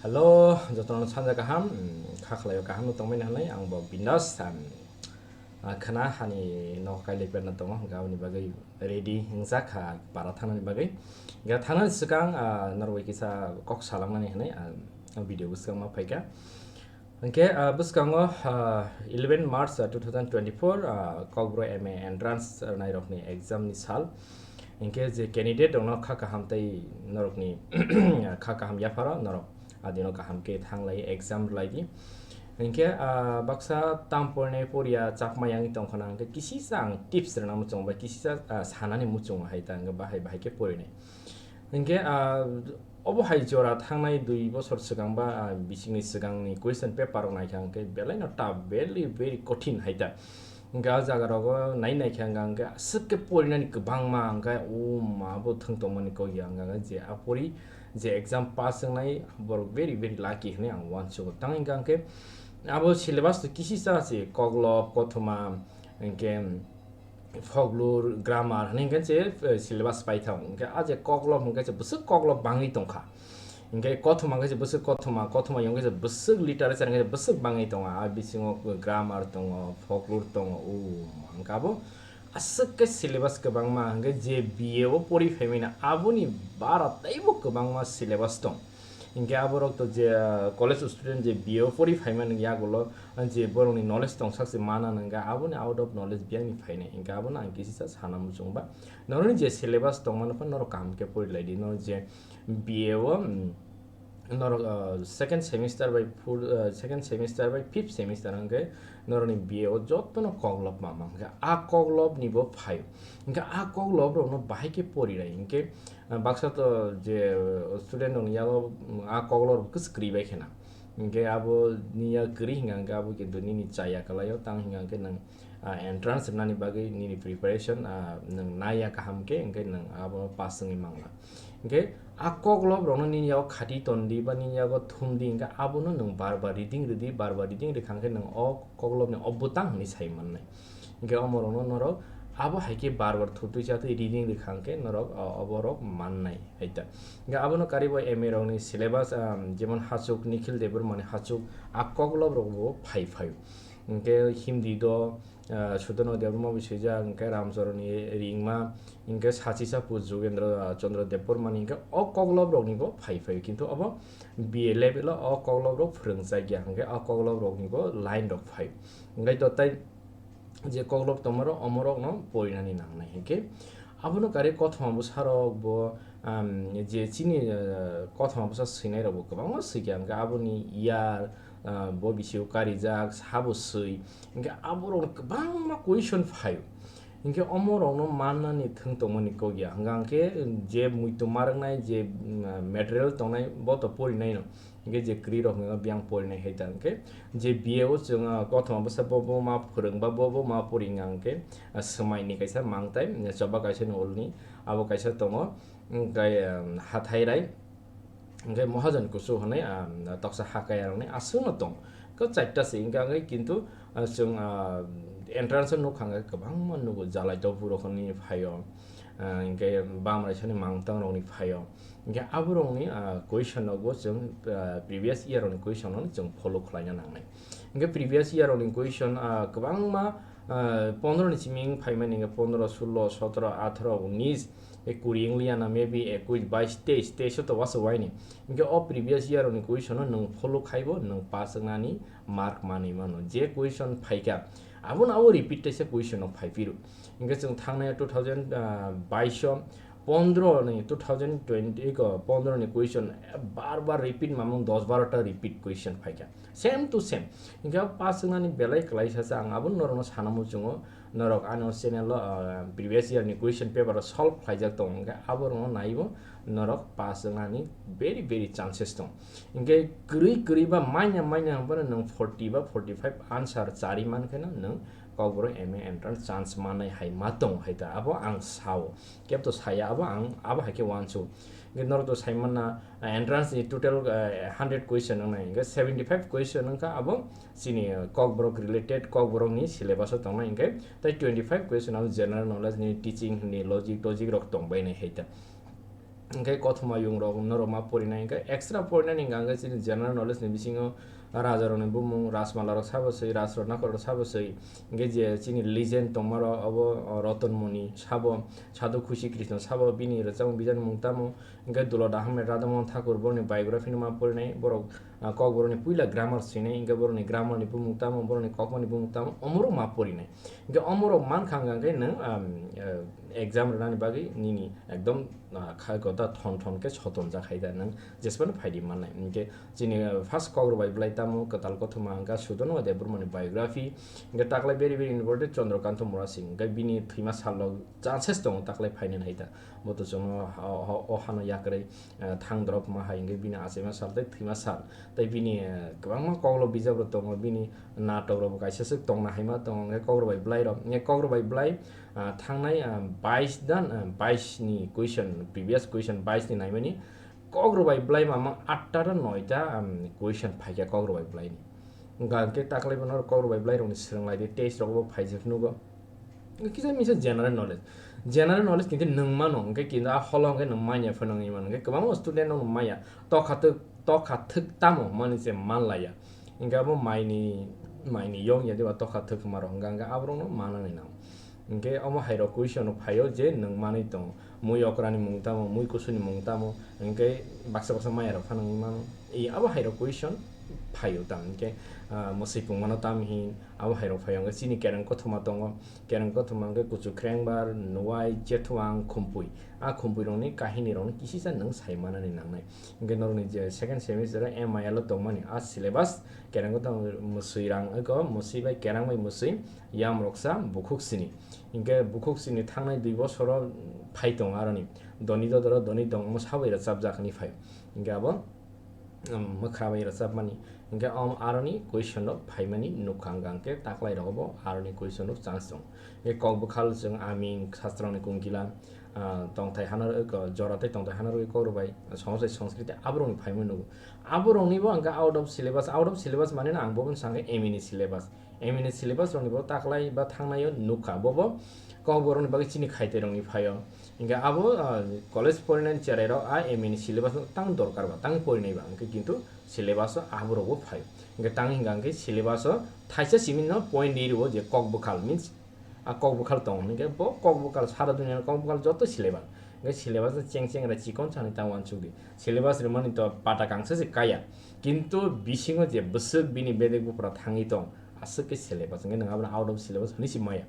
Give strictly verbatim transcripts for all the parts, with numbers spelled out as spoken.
Hello, jotono sanja kaham, mm, kha khlaio kaham no tongmani hanai, ang bo bindas, um, ah, khana hani no kailai perna tongo, hwnkhe aboni bagwi ready wngjak kha para thangnani bagwi. Hwnkhe thangnani swkang, ah, norok bai kisa kok salangnani hanai, ah, video bwskango ma phaikha. Hwnkhe, ah, bwskango, ah, eleven March, ah, two thousand twenty-four, ah, Kokborok M A entrance rwnairokni exam ni sal. Hwnkhe je candidate rokno kha kaham tei norokni kha kaham yapharo norok adino kaham khe thanglai exam rwlaidi. Hwnkhe, ah, baksa tam porinai poriya chakma yangwi tongkhana hwnkhe kisisa ang tips rwna muchungo bai kisisa, ah, sanani muchungo hai ta hwnkhe bahai bahai khe porinai. Hwnkhe, ah, obo hai jora thangnai dui bosor swkang ba, ah, bisingni swkangni question paper rok naikha hwnkhe belai no tough, very, very kothin hai ta. Hwnkhe ah jaga rogo nai naikha hwnkha hwnkhe aswk khe porinani kwbangma hwnkhe o ma bo thwng tongmani kok ya hwnkha hwnkhe je a pori je exam pass wngnai borok very, very lucky hinwi ang uansugo. Tang hwnkha hwnkhe abo syllabus to kisisa se Koklop, Kothoma, hwnkhe, folklore, grammar hinwi hwnkhe se, eh, syllabus paithao. Hwnkhe ah je Koklop hwnkhe se bwswk Koklop bangwi tongkha. Hwnkhe Kothoma hwnkhe se bwswk Kothoma, Kothoma hwnkhe se bwswk literature hwnkhe se bwswk bangwi tongo. Ah bisingo grammar tongo, folklore tongo, o hwnkhe abo aswk khe syllabus kwbangma hwnkhe je B A o pori phaimani aboni bara teibo kwbangma syllabus tong. Hwnkhe aborok to je, ah, college student je B A o pori phaimani yagulo, ah, je borokni knowledge tongsak se mana nangkha, aboni out of knowledge biyangni phainai. Hwnkhe abono ang kisisa sana muchungo ba. Norokni je syllabus tongmani phano norok kaham khe porilaidi. Norok je B A o, mm, norok, ah, second semester bai four, ah, second semester bai fifth semester hwnkhe norokni B A o jotono Koklop ma ma hwnkhe a Koklop ni bo phaio. Hwnkhe a Koklop rokno bahai khe porirai. Hwnkhe Ah, baksa to je, uh, student rokni yago, mm, a Koklop rok kwswk kwrwi bai kheno. Hwnkhe abo ni ya kwrwi hwnkha hwnkhe abo kintu nini chaya kwlaio, tang hwnkha hwnkhe nwng, ah, entrance rwnani bagwi nini preparation, ah, nwng naiya kaham khe, hwnkhe nwng abo pass wngwi mangla. Hwnkhe a Koklop rokno nini yago khati tondi ba nini yago thumdi hwnkhe abono nwng bar bar reading rwdi, bar bar reading rwkha hwnkhe nwng o Koklopni o bwtang hinwi sai mannai. Hwnkhe omorokno norok abo hai khe bar bar thutwi chatwi reading rwkha hwnkhe norok, o, oborok mannai hai ta. Hwnkhe abono karwi bo M A rokni syllabus, um, jemon Hachuk, Nikhil Debbarmani Hachuk, a Koklop rok bo phai phai. Hwnkhe Hindi do, ah, Sudarno Debbarma bo swijak, hwnkhe Ramcharanni Ringma, hwnkhe Sachisa pu Jugendra, ah, Chandra Debbarmani hwnkhe o Koklop rokni bo phai phai. Kintu obo B A level o o Koklop rok phwrwngjakya, hwnkhe o Koklop rokni bo line rok phai. Hwnkhe to tai je Koklop tongmaro omorokno porinani nangnai hinkhe. Abono kare Kothoma bwsarok bo, um, je chini, uh, Kothoma bwsa swinairok bo kwbangma swikha, hwnkhe aboni year, uh, bo bisio karijak, sabo swi, hwnkhe aborokno kwbangma question phaio. Hwnkhe omorokno mannani thwng tongmani kok ya, hwnkha hwnkhe je muitu marwknai, je, um, material tongnai, bo to porinaino. Hwnkhe je kwrwi rok hwnwi biyang porinai hai ta hwnkhe je B A o chwng, ah, Kothoma bwsa bo, bo ma phwrwng ba bo, bo ma pori wngkha hwnkhe, ah, swmai ni kaisa mang tai, mm, choba kaisa ni ulni abo kaisa tongo, mm, gai, um, hathai rai, hwnkhe Mahajan Kusu hwnwi, ah, toksa hakaya rokni aswkno tong. Kok chaita se wngkha hwnkhe kintu, ah, chwng, ah, entrance o nukha hwnkhe kwbangma nugo jalai topurok hwnwi phaio, ah, hwnkhe bamraisani mangtang rokni phaio. Hwnkhe aborokni, ah, question rokbo chwng, ah, previous year rokni question rokno chwng follow khlaina nangnai. Hwnkhe previous year rokni question, ah, kwbangma, ah, pondro ni simi wng phaimani hwnkhe pondro, sullo, sotro, atharo, unis, e kuri wng liya na, maybe ekush, bais, teis, teis o to waso waini. Hwnkhe o previous year rokni question no nwng follow khaibo nwng pass wngnani mark manwi mano. Je question phaikha, abono abo repeat teisa question rok phaiphiro. Hwnkhe chwng thangnai two thousand, ah, bais o pondro ni two thousand twenty ko pondro ni question bar bar repeat mamung dos baro ta repeat question phaikha. Same to same. Hwnkhe pass wngnani belai kwlaisa se ang abo norokno sana muchungo. Norok ano channel o, ah, previous year ni question paper o solve khlaijak tongo, hwnkhe aborokno naibo norok pass wngnani very, very chances tong. Hwnkhe kwrwi kwrwi ba manya manya hwnphano nwng forty ba forty five answer chari mankheno nwng Kokborok M A entrance chance mannai hai ma tong hai ta, abo ang sao. Kebo to saya, abo ang, abo hai khe uansuk. Hwnkhe norok to sai manna, ah, entrance ni total, ah, hundred question wngnai, hwnkhe seventy five question wngkha abo chini, ah, Kokborok related, Kokborok ni syllabus o tongnai, hwnkhe tei twenty five question abo general knowledge ni, teaching ni logic, logic rok tongbainai hai ta. Hwnkhe kothoma yung rok norok ma porinai, hwnkhe extra porinani hwnkha hwnkhe chini general knowledge ni bisingo raja rokni bumung, rajmala rok sabo swi, rajratnakor rok sabo swi, hwnkhe je chini legend tongma rok obo, o, Roton Muni sabo, Sadhu Khushi Krishna sabo, bini rwchapmung bijapmung tamo, hwnkhe Dulot Ahmed Radhamohan Thakur borokni biography no ma porinai, borok, ah, Kokborokni puila grammar swinai, hwnkhe borokni grammar ni bumung tamo, borokni kokma ni bumung tamo, omorok ma porinai. Hwnkhe omorok mankha hwnkha hwnkhe nwng, um, eh, exam rwnani bagwi nini ekdom, ah, kha-, kota thon thon khe sotonjak hai da nwng jesphano phaidi mannai. Hwnkhe chini, ah, first Kokborok bai bwlai tamo kwtal kothoma hwnkha Sudono Debbarmani biography, hwnkhe taklai very very important Chandrakanta Murasing, hwnkhe bini thwima salrok chances tongo taklai phainani hai da. Bo to chwngno o, o, o hano yakrwi, eh, thang drop ma hai hwnkhe bini achaima sal tei thwima sal tei bini, eh, kwbangma koklo bijap rok tongo, bini natok rok bo kaisa swk tongna hai ma tongo, hwnkhe Kokborok bai bwlai rok, hwnkhe Kokborok bai bwlai, ah, thangnai, ah, bais dan, ah, bais ni question, previous question bais ni naimani Kokborok bai bwlai mamang atta ta noita, um, question phaikha Kokborok bai bwlai ni. Hwnkha hwnkhe taklai bono Kokborok bai bwlai rokni swrwng lai di, test rok bo phaijak nugo. Kisa misa general knowledge. General knowledge kintu nwng mano, hwnkhe kintu a holo hwnkhe nwng manya phano wngwi mano. Hwnkhe kwbangma student no maya. Tokha thwk, tokha thwk tamo mani se manlaiya. Hwnkhe abo maini, maini yong ya diba tokha thwk ma rok hwnkha hwnkhe aborokno manani nango. Hwnkhe omo hai rok question rok phaio je nwng manwi tongo. Mui okrani mung tamo, mui kusuni mung tamo, hwnkhe baksa baksa maya rok phano wngwi mano. I abo hai rok question phaio tam hwnkhe, ah, mwswi pungmano tam hin, abo hai rok phaio hwnkhe chini kereng kothoma tongo. Kereng kothoma hwnkhe Kuchukrengbar, Nuwai, Chethuang, Khumpui. A Khumpui rokni kahini rokno kisisa nwng sai manani nangnai. Hwnkhe norokni je second semester o M I L o tongmani a syllabus kereng kothoma mwswi rang eko, mwswi bai kerang bai mwswi yam roksa bukhuk sini. Hwnkhe bukhuk sini thangnai dui bosoro phai tongo aroni. Doni dodoro doni dongmo sabai rwchapjak hwnwi phai. Hwnkhe abo um, mwkha bai rwchapmani. Hwnkhe, um, aroni question rok phaimani nukha, hwnkha hwnkhe taklai rogo bo aroni question rok chance tongo. Hwnkhe kok bwkhal chwng aming, sastroni kungkila, ah, tongthai hana rwgwi ko-, jora tei tongthai hana rwgwi kok rwbai, somosai Sanskriti aborokni phaimani nugo. Aborokni bo hwnkhe out of syllabus, out of syllabus mane no ang bo bwsang khe M E ni syllabus. M E ni syllabus rokni bo taklai ba thangnaio nukha, bo bo kokborokni bagwi chini khaitwi rokni phaio. Hingke abo, ah, college porinani cherai rok a M E ni syllabus no tang dorkar ba, tang porinai ba, hingke kintu syllabus o aborok bo phaio. Hingke tang hingka hingke syllabus o thaisa simi no point ri rio je kok bwkhal means a kok bwkhal tongo, hingke bo kok bwkhal sara duniya ni kok bwkhal joto syllabus. Hingke syllabus no cheng cheng ra chikon sani ta uansuk di. Syllabus rimani to pata kangsa se kaya. Kintu bisingo je bwswk bini bedek bupra thangwi tong, aswk khe syllabus, hingke nwng abono out of syllabus hwnwi se maya.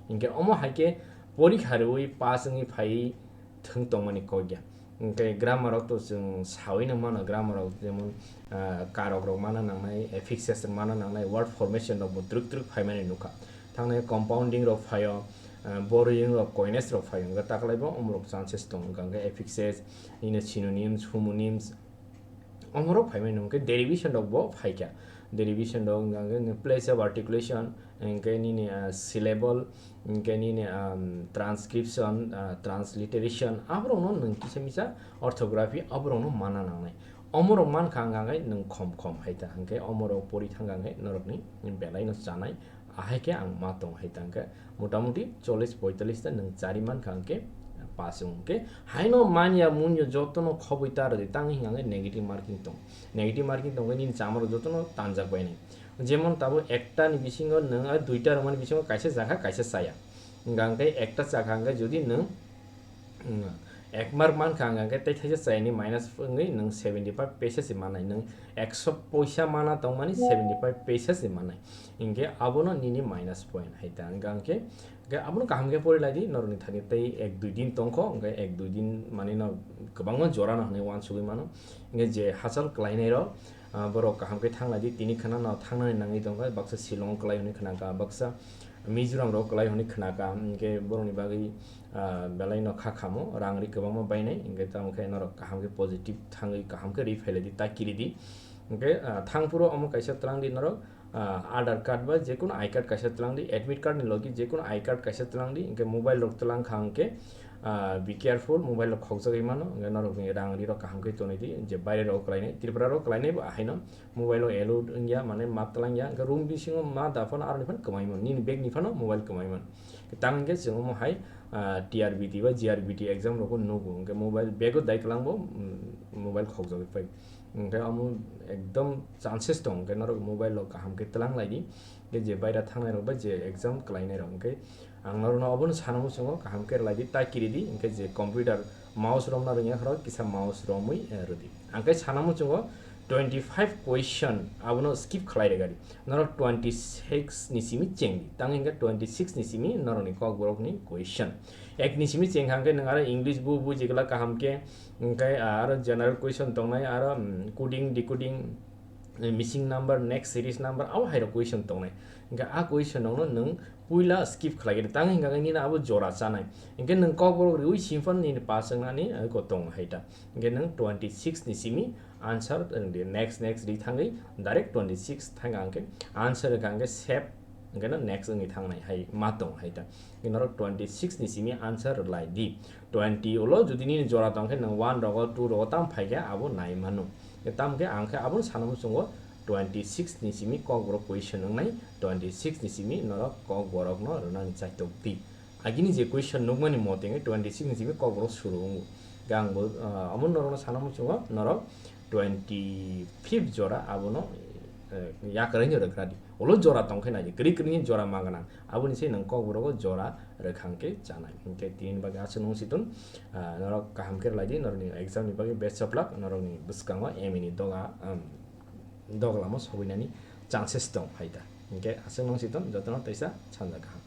Hingke omo hai khe porikha rwui pass wngwi phaiwi thwng tongmani kok ya. Hingke grammar rok to chwng saui no mano, grammar rok jemon, ah, karok rok mana nangnai, affixes rok mana nangnai, word formation rok bo twrwk twrwk phaimani nukha. Thangnai compounding rok phaio, ah, borrowing rok, coinage rok phaio, hingke taklai bo omorok chances tongo, hingke affixes, nini synonyms, homonyms, omorok phaimani hwnkhe derivation rok bo phaikha. Derivation rok wngkha hwnkhe place of articulation, hwnkhe nini, ah, syllable, hwnkhe nini, um, transcription, ah, transliteration, aborokno nwng kisa misa orthography aborokno mana nangnai. Omorok mankha hwnkha hwnkhe nwng khom khom hai ta hwnkhe omorok pori thangkha hwnkhe norokni belaino chanai. Ahai khe ang ma tong hai tang khe, motamuti chollish poitallish ta nwng chari mankha hwnkhe pass wng khe, haino manya munyo jotono khobwi ta rwdi tang hingkha hwnkhe negative marking tong. Negative marking tong khe nini chamarok jotono tanjak bainai. Jemon tabuk ekta ni bisingo nwng a duita rwmani bisingo kaisa chakha, kaisa chaya. Hingkha hwnkhe ekta chakha hwnkhe jodi nwng Wng, ek mark mankha hwnkha hwnkhe tei thaisa chayani minus wngwi nwng seventy five paisa se mannai, nwng ekso poisa mana tongmani seventy five paisa se mannai, hinkhe abono nini minus point hai ta hwnkha hwnkhe, hwnkhe abono kaham khe pori lai di, norokni thani tei ek dui din tongkho, hwnkhe ek dui din manwi no kwbangma jora no hwnwi uansugwi mano, hinkhe je hachal kwlainai rok, ah, borok kaham khe thang lai di, tini khana no thangnani nangwi tongkha, baksa Shillong kwlai hwnwi khna kha, baksa Mizoram rok kwlai hwnwi khna kha, hinkhe borokni bagwi, ah, belai no kha khamo, rang ri kwbangma bainai, hinkhe tamo khe norok kaham khe positive thangwi kaham khe ri phai lai di, ta kiri di. Hinkhe, ah, thang phuru omo kaisa tlang di norok, ah, Aadhaar card ba jekunu I card kaisa tlang di, admit card ni logi jekunu I card kaisa tlang di, hinkhe mobile rok tlang kha hinkhe, Ah, be careful, mobile rok khokjagwi mano, hwnkhe norokni rang ri rok kaham khe tonwi di, je baire rok kwlainai, Tripura rok kwlainai bo haino mobile o allowed wngya, mane ma twlangya, hwnkhe room bisingo ma da phano aroni phano kwmai mano, nini bag ni phano mobile kwmai mano. Tang hwnkhe chwng omo hai, ah, T R B T ba G R B T exam rok bo nugo, hwnkhe mobile bag o dai kwlangbo, mm, mobile khokjagwi phai. Hwnkhe omo ekdom chances tong, hwnkhe norok mobile rok kaham khe twlang lai di, hwnkhe je baire thangnai rok ba je exam kwlainai rok, hwnkhe ang norokno obono sana muchungo kaham khe rwlai di, tai kiri di, hwnkhe je computer mouse romna rwngya khorok kisa mouse romwi, eh, rwdi. Ang khe sana muchungo twenty five question abono skip khlai rwgadi. Norok twenty six ni simi chengdi. Tang hwnkhe twenty six ni simi norokni kokborokni question. Ek ni simi cheng kha hwnkhe nwng aro English bo buji glak kaham khe, hwnkhe aro general question tongnai, aro, mm, coding, decoding, eh, missing number, next series number, abo hai rok question tongnai. Hwnkhe a question rokno nwng puila skip khlai khe tang hwnkha khe nini abo jora chanai. Hwnkhe nwng kokborok riui simi phano nini pass wngnani eko tongo hai ta. Hwnkhe nwng twenty six ni simi answer wng di, next, next ri thangwi direct twenty six thang hwnkhe answer wngkha hwnkhe save, hwnkhe no next wngwi thangnai hai ma tong hai ta. Hwnkhe norok twenty six ni simi answer rwlai di. Twenty ulo jodi nini jora tong khe nwng one rogo, two rogo tam phai khe abo nai mano. Tam khe ang khe abono sana muchungo twenty six ni simi kokborok question wngnai, twenty six ni simi norok kokborokno rwnani chaitok di. Agini je question nukmani mote wngkhe twenty six ni simi kokborok suru wngo. Hwnkhe ang bo, ah, omo norokno sana muchungo norok twenty fifth jora abono, eh, yakarwi no rwkra di. Ulo jora tong khe nai di, kwrwi kwrwini jora ma gwnang. Aboni se nwng kokborogo jora rwkhang khe chanai. Hwnkhe tini bagwi aswk nung situng, ah, norok kaham khe rwlai di, norokni exam ni bagwi best of luck, norokni bwskango M A ni doga, um, doglamo sogwinani chances tong hai ta. Hwnkhe aswk nung situng jotono teisa sanja kaham.